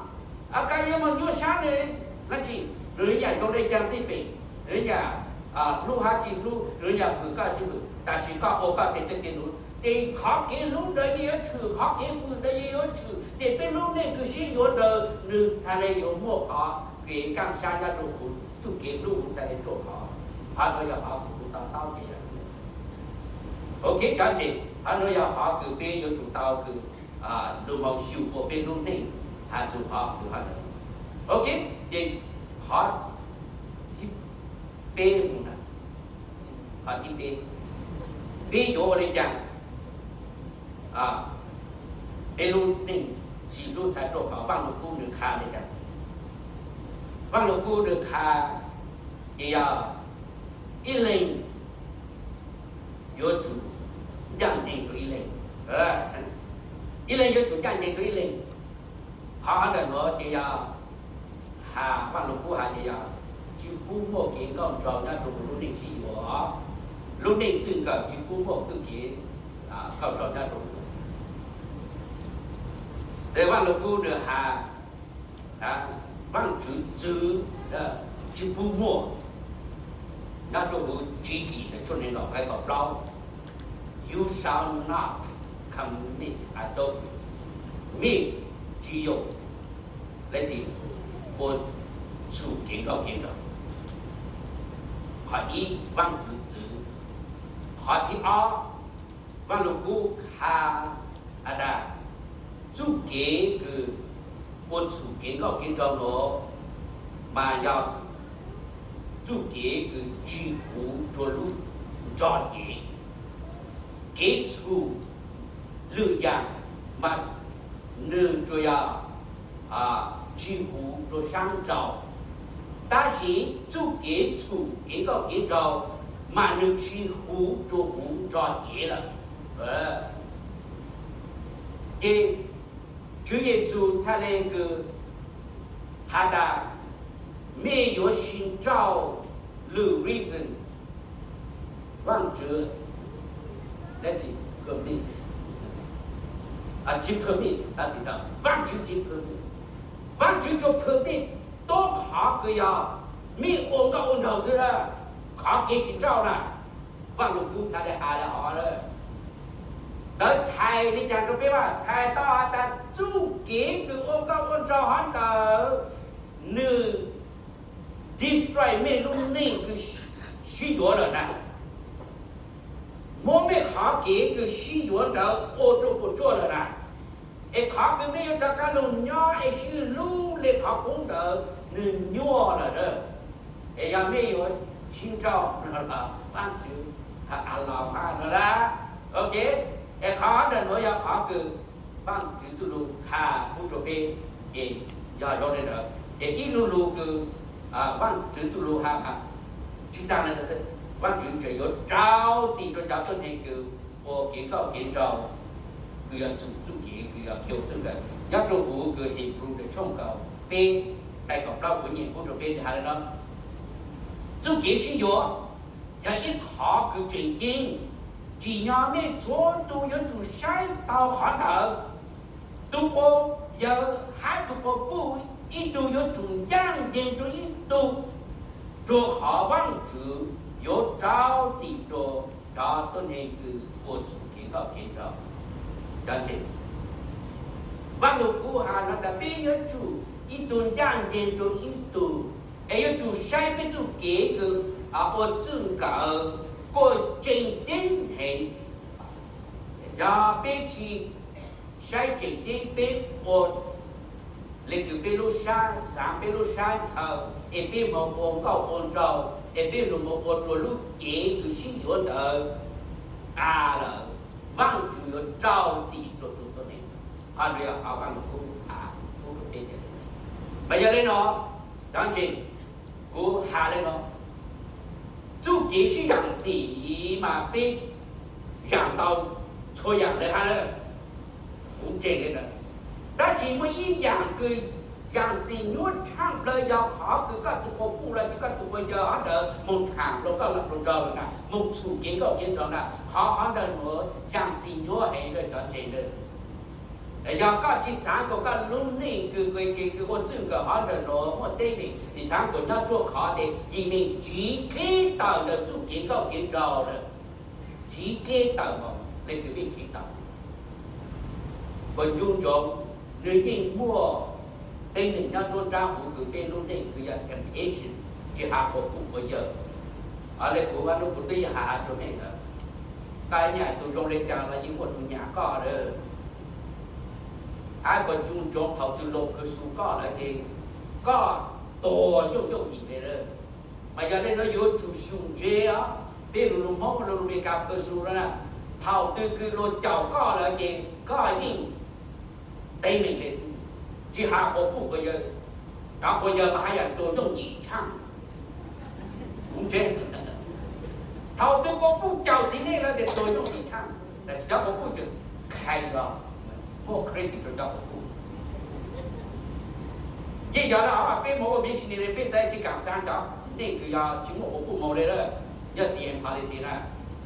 Koj yuav moog nyuaj sab le, dlaab tsi? Nws yam zoo le caag xij pem, nws yam hlub hab tsis hlub, nws yam fwm koj tsis fwm, tab sis koj ua koj tej tej nuav ces qhov kev hlub ntawd yeej yuav tshwm, qhov kev fwm ntawd yeej yuav tshwm, ces peb lub neej kws sib yuav ntawd nws txhaj le yuav muaj qhov kev kaaj sab nyob rua huv, txuj kev hlub huv txhaj le ruaj khov. Qhov nuav yog qhov kws kuv to taub ces, ok, cov ntseeg, qhov nuav yog qhov kws peb yuav tsum tau kws lug moog xyum ua peb lub neej has txug qhov kws, ok, ces qhov thib peb mus na, qhov thib peb, peb yuav ua le caag peb lub neej tsis hlub txhaj ruaj khov? Vaaj Lug Kub nws qha le caag? Vaaj Lug Kub nws qha ces yog ib leeg yuav tsum ncaj ncees rau ib leeg, ib leeg yuav tsum ncaj ncees rau ib leeg. Qhov ntawm nuav ces yog has Vaaj Lug Kub has tias yog tsi pub muaj kev nkauj nraug nyob rua huv lub neej sib yuav, lub neej txwj nkawm tsi pub muaj txuj kev nkauj nraug nyob rua huv. Ces Vaaj Lug Kub nwg has Vaajtswv txwv tsi pub muaj. Nyob rua huv Tsi Kim tshooj neeg nkaum nqai kaum plaub, You shall not commit adultery. Mej tsi yoog le tsi ua txhum kev nkauj kev nraug. Qhov ib, Vaajtswv txwv. Qhov thib ob, Vaaj Lug Kub has tas txuj kev kws ua txhum kev nkauj kev nraug nuav mas yog txuj kev kws tsi huv rua lub nro cev. Kev txhum lwm yaam mas nwg tsuas yog tsi huv rua saab nraud, tab sis txuj kev txhum kev nkauj kev nraug mas nwg tsi huv rua huv nro cev lawm. Ces Tswv Yexus txhaj le kws has tas mej yuav sib nrauj lwm reason. Vaajtswv tsi permit, tsi permit, Vaajtswv tsi permit. Vaajtswv tsuas permit tuab qhov kws yog mej ua nkauj ua nraug xwb na, qhov kev sib nrauj na. Vaaj Lug Kub txhaj le has le hov lawm. Ntawd txhais le caag rua peb mas? Txhais tau has tas txuj kev kws ua nkauj ua nraug hov ntawd nwg destroy mej lub neej kws sib yuav lawm na. Muab mej qhov kev kws sib yuav ntawd ua rua puas tsuaj lawm na. Es qhov kws mej yuav rov qab lug nyob es sib hlub le qhov qub ntawd nwg nyuaj lawm na. Es yog mej yuav sib nrauj no los Vaajtswv has a los mas no na. Ok, es qhov ntawm nuav yog qhov kws Vaajtswv txuj lug has pub rua peb, ces yog zoo le ntawd. Ces ib lu lug kws Vaajtswv txuj lug has mas tsi taag le ntawd, Vaajtswv tseem yuav rau txim rua cov tuab neeg kws ua kev nkauj kev nraug, kws yog txhum txuj kev kws yog kev ua txwj nkawm. Nyob rua huv kws Hebrew tshooj kaum peb nqai kaum plaub kuv nyeem pub rua peb has le no: Txuj kev sib yuav yog ib qhov kws tseem ceeb, tsim nyog mej txhua tug yuav tsum saib taug qhov ntawd. Tug quas yawg hab tug quas puj, ib tug yuav tsum ncaaj nceeg rua ib tug, rua qhov Vaajtswv yuav rau txim rua cov tuab neeg kws ua txhum kev nkauj kev nraug. Vaaj Lug Kub has no tas peb yuav tsum ib tug ncaaj nceeg rua ib tug, es yuav tsum saib peb txuj kev kws ua txwj nkawm kuas tseem ceeb heev. Yog peb tsi saib tseem ceeb, peb ua le kws peb lub sab xaav, peb lub sab ntshaw, es peb moog ua nkauj ua nraug, es peb lug moog ua rua lub cev kws sib yuav ntawd tas lawm, Vaajtswv yuav rau txim rua tug tuab neeg. Qhov ntawd yog qhov Vaaj Lug Kub has pub rua peb. Mas yog le no, cov ntseeg, kuv has le no, txuj kev sib yaam txim mas peb yaam tau txhua yaam le hab, kuv ntseeg le ntawd. Tab sis muaj ib yaam kws yaam txim nyuaj tshaaj plawg yog qhov kws koj tug quas puj los sis koj tug quas yawg hov ntawd moog thaam rua koj los rua nraug lawm na, moog txhum kev nkauj kev nraug na, qhov hov ntawd nuav yaam txim nyuaj heev le cov ntseeg. Yog koj tsi xaav kuas koj lub neej kws, kws ua txwj nkawm hov ntawm nuav muaj teeb meem, tsi xaav kuas nyob ruaj khov tes yim neeg tsiv dleb tawm ntawm txuj kev nkauj kev nraug lawm, tsiv dleb tawm mas le kws mej tsiv tawm. Kuas ncu ntsoov, nwg yeej muaj teeb meem nyob nruab nraab huv kws peb lub neej kws yog temptation, tsi has quas puj quas yawg. Le kuv ua nuav kuv twb yeej has has rua mej lawm, koj nyam tug zoo le caag los yeej muaj tug nyam koj lawm. Hab kuas ncu ntsoov thaum twg luag pursue koj lawm ces koj tuag yooj yooj yim le lawm. Mas yog le nuav yuav tsum xyum ntse os, peb lug lug Hmoob lug lug Meskas pursue na, thaum twg kws luag caum koj lawm ces koj yeej teeb meem le xwb, tsi has quas puj quas yawg. Cov quas yawg mas haj yam tuag yooj yim tshaaj. Kuv ntseeg, Thaum tus quas puj caum txiv neej lawm tias tuag yooj yim tshaaj, cov quas puj tseem kheev los muab credit rau cov quas puj. Yeej yog lawm, peb mus ua missionary peb txawm tsis kaam xaa cov txiv neej kws yog tsis muaj quas puj moog le lawm, yog same policy na,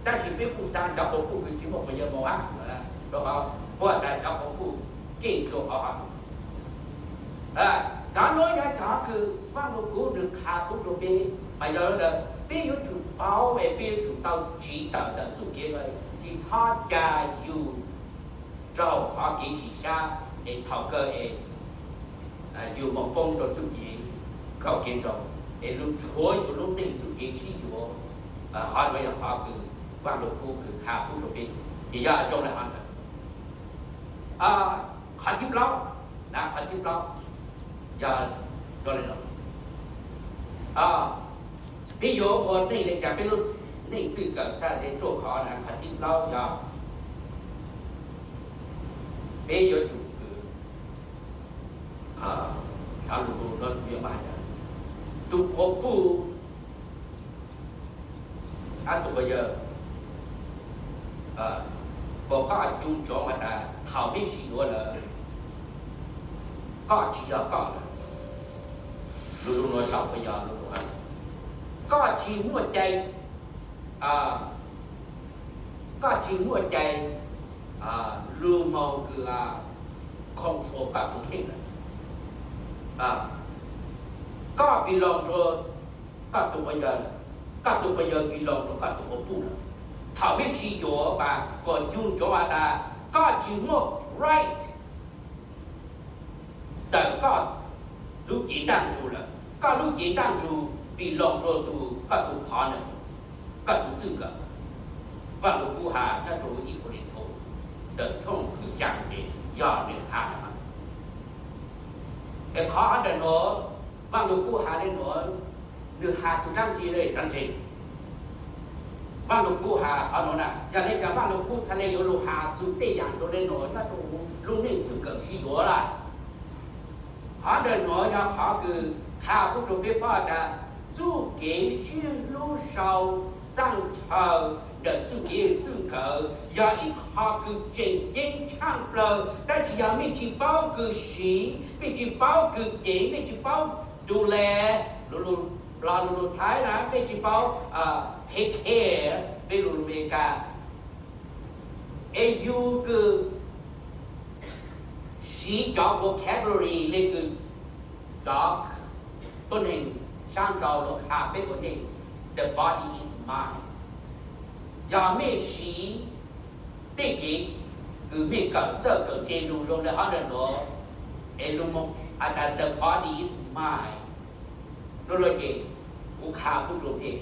tab sis peb kuj xaa cov quas puj kws tsis muaj quas yawg moog hab, rau qhov puab tas cov quas puj keej dlua qhov hov. Cov nuav yog cov kws Vaaj Lug Kub nwg qha pub rua peb, mas yog le ntawd peb yuav tsum paub es peb yuav tsum tau tsiv tawm ntawm txuj kev lawm, tsis txhob ca yug raug qhov kev sim sab es thaum kawg es yug moog poob rua txuj kev khaum kev nrau, es lug rhuav yug lub neej txuj kev sib yuav. Qhov nuav yog qhov kws Vaaj Lug Kub kws qha pub rua peb, es yog zoo le hov ntawd. Qhov thib plaub, qhov thib plaub yog zoo le nuav, peb yuav ua neej le caag, peb lub neej txwj kawm txhaj le ruaj khov na. Qhov thib plaub yog peb yuav tsum kws, xyov lug lug no kuv yuav mas, tus quas puj, tus quas yawg, puas koj cu ntsoov has tas thaum peb sib yuav lawm, koj tsis yog koj lawm. Lug lug nuav sau puas yog lug lug, koj tsis muaj cai, koj tsis muaj cai lug moog kws control koj tus kheej lawm. Koj belong rua koj tus quas yawg lawm, koj tus quas yawg belong rua koj tus quas puj lawm. Thaum peb sib yuav mas puas cu ntsoov has tas koj tsis muaj right ntawm koj lub cev ntaaj ntsug lawm. Koj lub cev ntaaj ntsug belong rua tus, koj tus partner, koj tus txwj kawm. Vaaj Lug Kub has nyob rua ib Kos Linthos ntawm tshooj kws xyaa ces yog nwg has, es qhov ntawm nuav Vaaj Lug Kub has le nuav, nwg has txug dlaab tsi le caag ntseeg. Vaaj Lug Kub has qhov nuav na, yog le caag Vaaj Lug Kub txhad le yuav lug has txug tej yaam zoo le nuav nyob rua lub neej txwj kawm sib yuav lawm. Qhov ntawm nuav yog qhov kws qha pub rua peb paub tas txuj kev sib hlub sau txaaj chaw ntawm txuj kev txwj kawm yog ib qho kws tseem ceeb tshaaj plawg, tab sis yog mej tsis paub kws siv, mej tsis paub kws ceev, mej tsis paub du le, lug lug Nplog lug lug Thaib na, mej tsis paub take care, mej lug lug Amelikas, es yug kws siv cov vocabulary le kws cov tuab neeg saab nrau lug qha peb ua ntej, the body is mine. Yog mej siv tej kev kws mej kawm txawj kawm ntse lug zoo le qhov ntawm nuav, es lug moog has tas the body is mine, lug lug ces kuv qha pub rua mej,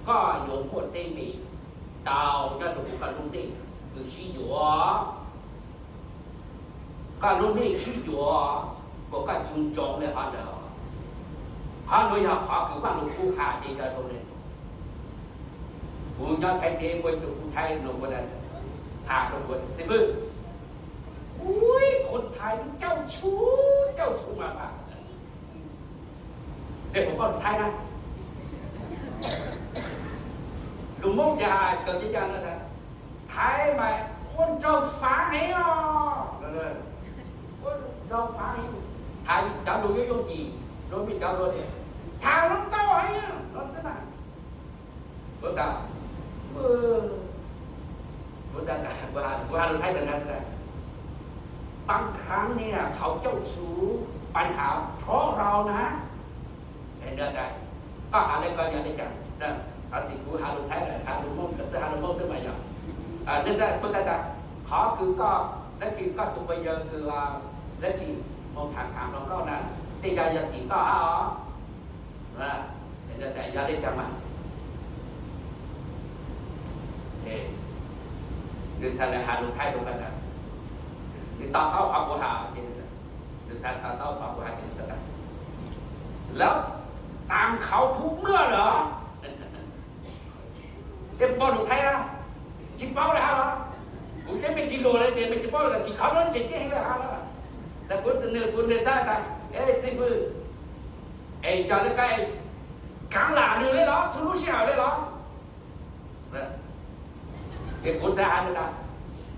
koj yuav muaj teeb meem ntau nyob rua huv koj lub neej kws sib yuav. Koj lub neej sib yuav, kuas koj cu ntsoov le qhov ntawd. Qhov nuav yog qhov kws Vaaj Lug Kub has ces yog zoo le nuav. Kuv nyob Thaib teb muaj ib tug kuv Thaib nuav kuv has rua kuv, xib fwb, ui, kuv Thaib cauj txhub cauj txhub mas mas, nej puas paub lus Thaib na? Lus Moob ces has kawg ib yam no, Thaib mas ua nraug faav heev os, ua nraug faav heev, has cov lus yooj yooj yim, lus mej cov lus tias, tham lub nkauj heev no xwb na. Kuv tas, kuv has lus Thaib tas na, บางครั้งเนี่ยเขาเจ้าชู้ ปัญหาเพราะเรานะ Koj has le koj yog le caag, txim kuv has lus Thaib, has lus Moob, txhaj has lus Moob xwb mas yog. Kuv xav tas, qhov kws koj, dlaab tsi koj tus phooj ywg kws, dlaab tsi moog tham tham hluas nkauj na, tej yog yog tim koj hab os. Yog le caag mas, nws txhad le has lus Thaib rua koj tas, nws to taub qhov kuv has, nws txhad to taub qhov kuv has ces nws xav tas, lawv tàm khẩu thuốc mưa lawm. Tej paub lus Thaib na, tsis paub le hab los? Kuv saib mej tsis lus le tias mej tsis paub le tas, tsis khov no tseem ceeb heev le hab los? Kuv, kuv nws txhad tas, e, txiv fwj, es yog le koj kaav lam nws le los txhua lub sij hawm le los? Es kuv txhaj has tas,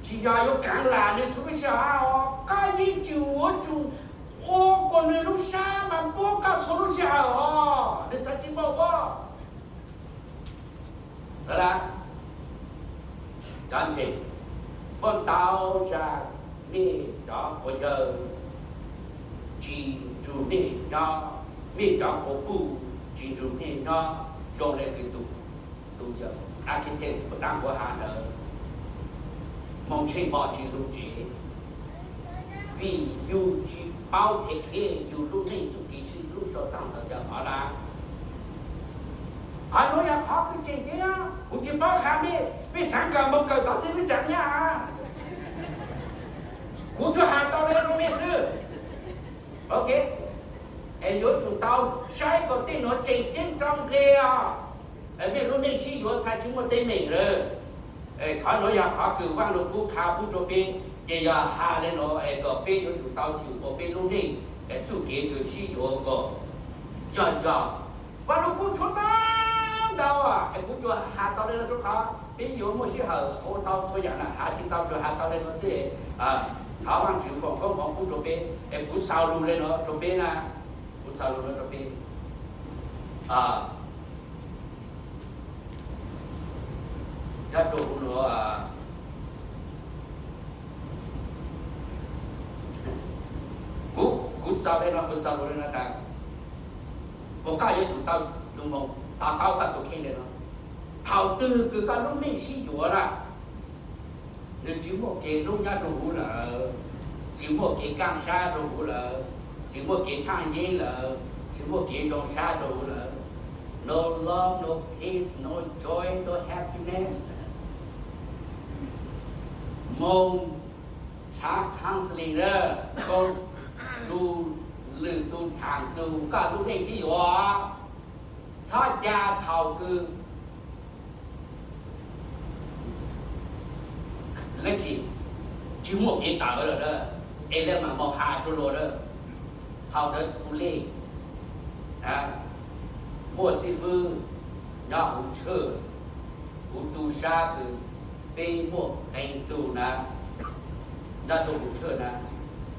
tsis yog yuav kaav lam nws txhua lub sij hawm os, koj yeej tsis yuav tsum ua kom nws lub sab mas puab koj txhua lub sij hawm os, nws txhaj tsis muaj pob. Cov ntseeg, muaj ntau zag mej cov quas yawg tsis nrug mej nyob, mej cov quas puj tsis nrug mej nyob, zoo le kws tus, tus yawg architect puas taab kuv has ntawd, moog tsheej hmo tsis lug tsev, vim yug tsis paub them khej yug lub neej txuj kev sib hlub sau txaj ntxhov cawv hov na. Qhov nuav yog qhov kws tseem ceeb, kuv tsis paub has mej, mej xaav kawm moog kawm tod xwb, mej tsaam nyaj. Kuv tsuas has tau le rua mej xwb. Ok, es yuav tsum tau saib kom tej nuav tseem ceeb rau nqe os. Mej lub neej sib yuav txhaj tsis muaj teeb meem lawm. Qhov nuav yog qhov kws Vaaj Lug Kub qha pub rua peb, ces yog has le nuav es kom peb yuav tsum tau xyum ua peb lub neej txuj kev kws sib yuav kom yog yog. Vaaj Lug Kub tshuav tau ntau, es kuv tsuas has tau le nuav rua qhov peb yuav muaj sij hawm ua tau txhua yaam na, has tsis tau tsuas has tau le nuav xwb. Thov Vaajtswv foom koob hmoov pub rua peb, es kuv xaus lug le nuav rua peb na, kuv xaus lug nuav rua peb. Nyob rua huv nuav, kuv, kuv xaus le nuav, kuv xaus lug le nuav tas, kuas koj yuav tsum tau lug moog to taub koj tus kheej le nuav. Thaum twg kws koj lub neej sib yuav na, nws tsis muaj kev hlub nyob rua huv lawm, tsis muaj kev kaaj sab rua huv lawm, tsis muaj kev thaaj yeeb lawm, tsis muaj kev zoo sab rua huv lawm. No love, no peace, no joy, no happiness. Moog tshaav counseling lawm, moog txug lwm tus thaam txug koj lub neej sib yuav, txhob ca thaum kws tsis muaj kev tawm lawm, es le maam moog has rua luag lawm. Thaum ntawd tu lej, muaj xib fwb nyob huv tshwj, huv tub sab kws peb muaj qee tug na, nyob rua huv tshwj na,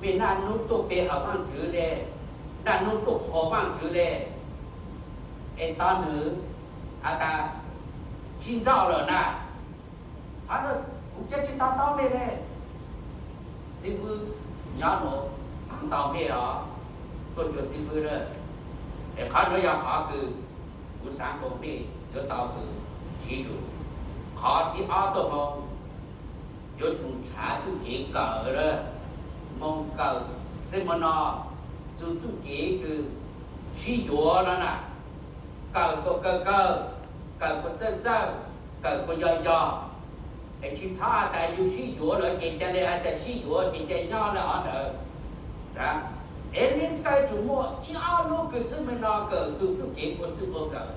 mej naj nub tuaj pe hawm Vaajtswv le, naj nub tuaj qhuas Vaajtswv le, es tod nwg has tas sib nrauj lawm na, qhov nuav kuv ca tsis to taub mej le. Xib fwb nyob nuav, haav tau mej os, tuaj cuag xib fwb na. Es qhov nuav yog qhov kws kuv xaav kom mej yuav tau kws siv zug. Qhov thib ob tuaj moog, yuav tsum nrhav txuj kev kawm lawm, moog kawm seminar txug txuj kev kws sib yuav no na, kawm kuas kawm kawm, kawm kuas txawj txawj, kawm kuas yog yog. Es tsis txhob has tas yug sib yuav lawm ces ca le has tas sib yuav ces ca nyob le hov ntawd. Es le koj yuav tsum muaj ib ob lub kws seminar kawm txug txuj kev ua txwj ua kawm,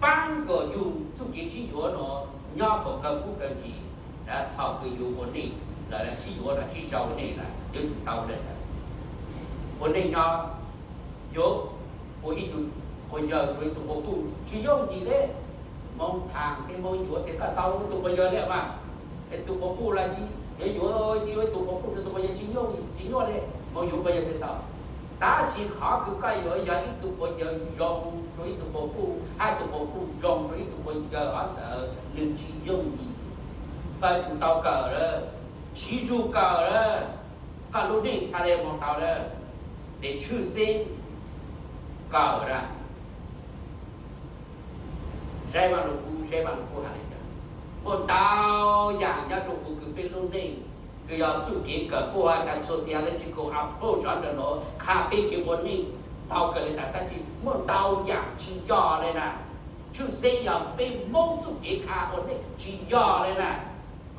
paab kom yug txuj kev sib yuav nuav nyob kom kawg kub kawg ntsis. Thaum kws yug ua neej lawm, sib yuav lawm, sib sau ua neej lawm, yuav tsum tau le ntawd. Ua neej nyob, yuav ua ib tug quas yawg rua ib tug quas puj tsis yooj yim le. Moog thaam es moog yuav tes koj tau ib tug quas yawg le mas, es tug quas puj los tsis, yuav yuav ib tug quas puj rua tug quas yawg tsis yooj yim, tsis nyuaj le. Moog yuav quas yawg tsis tau. Tab sis qhov kws koj yuav yog ib tug quas yawg zoo rua ib tug quas puj, hab tug quas puj zoo rua ib tug quas yawg, qhov ntawd nws tsis yooj yim. Koj yuav tsum tau kawm lawm, siv zug kawm lawm, koj lub neej txhaj le moog tau lawm. Tes tshwj xeeb kawm na. Saib Vaaj Lug Kub, saib Vaaj Lug Kub has le caag. Muaj ntau yaam nyob rua huv kws peb lub neej, kws yog txuj kev kawm kuj has tas sociological approach ntawm nuav qha peb kev ua neej tau kawg le tas, tab sis muaj ntau yaam tsis yog le na. Tshwj xeeb yog peb Moob txuj kev qha ua neej tsis yog le na.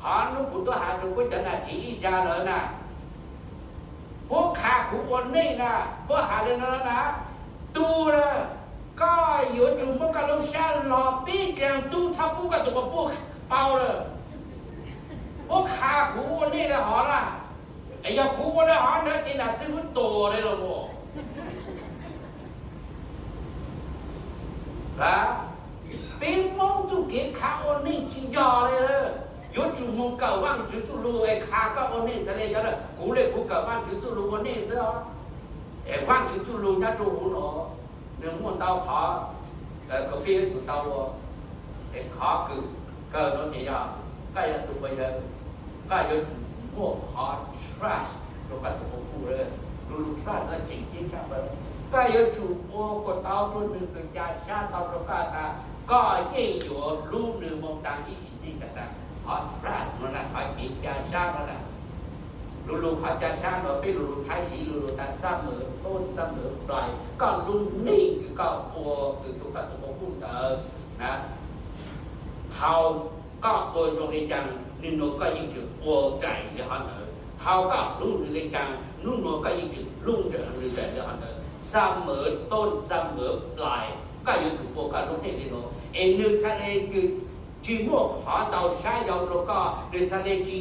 Qhov nuav kuv tuaj has rua puab cov nam tsev ib zag lawm na, puab qha khuv ua neej na, puab has le nuav na, tug na, koj yuav tsum muab koj lub sab lug peb dlaag tub, txhob pub koj tug quas puj paub lawm. Puab qha khuv ua neej le hov na, es yog kuv ua le hov ntawd ces nam xib fwb tuag le los mas. Peb Moob txuj kev qha ua neej tsis yog le lawm. Yuav tsum mus kawm Vaajtswv txuj lug es khav koj ua neej txhad le. Yog le kuv le kuv kawm Vaajtswv txuj lug ua neej xwb os. Es Vaajtswv txuj lug nyob rua huv nuav, nwg muaj ntau qhov kws peb yuav tsum tau ua. Es qhov kws kawg nuav ces yog koj yog tug quas yawg, koj yuav tsum muaj qhov trust rua koj tug quas puj. Lu lug trust tseem ceeb tshaj plaws. Koj yuav tsum ua kom tau rua nwg kws ca sab tau rua koj tas koj yeej yuav hlub nwg moog taag ib sim neej tas tas. Qhov trust nuav na, qhov kev ca sab nuav na, lu lug qhov ca sab nuav peb lu lug Thaib siv lu lug tas xab mawv tooj xab mawv plais. Koj lub neej kws koj ua kws rua koj tug quas puj ntawd na, thaus koj ua zoo le caag, nwg nuav koj yeej tseem ua raws le hov ntawd. Thaus koj hlub nwg le caag, nub nuav koj yeej tseem hlub nwg raws le hov ntawd. Xab mawv tooj xab mawv plais, koj yuav tsum ua koj lub neej le nuav es nwg txhad le kws tsi muaj qhov ntau sab yau rua koj, nwg txhad le tsi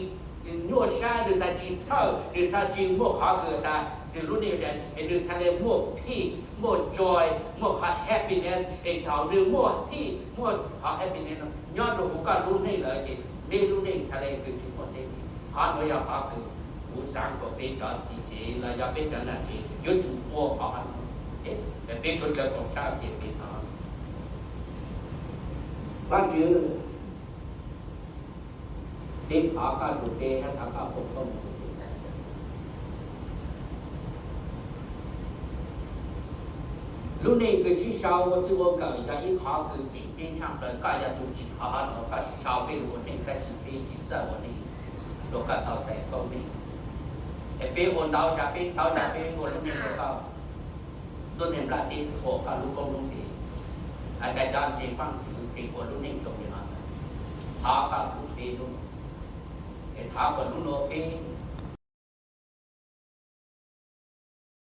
nyuaj sab, nwg txhad tsi txhawj, nwg txhad tsi muaj qhov kws tas nwg lub neej es nwg txhad le muaj peace, muaj joy, muaj qhov happiness. Es thaus nwg muaj peace, muaj qhov happiness nyob rua huv koj lub neej lawm ces neb lub neej txhad le kws tsi muaj teeb meem. Qhov nuav yog qhov kws kuv xaav kuas peb cov txiv tsev los yog peb cov nam tsev yuav tsum ua qhov nuav. Peb suav dlawg koom sab ces peb thov Vaajtswv, peb thov koj rua peb hab thov koj foom koob moov rua peb. Lub neej kws sib sau ua txwj ua nkawm yog ib qhov kws tseem ceeb tshaj plaws. Koj yog tug tsim qhov hov nuav, koj sau peb lug ua neej tab sis peb tsi txawj ua neej rua koj tau txais koob meej. Es peb ua ntau sab, peb ntau sab peb ua lub neej rua koj, tuab neeg nplaj teb thuam koj lub koob lub npe. Hais tas cov ntseeg Vaajtswv tseem ua lub neej zoo le hov ntawd, thov koj hlub peb lub nuav. Es thov kuas nub nuav peb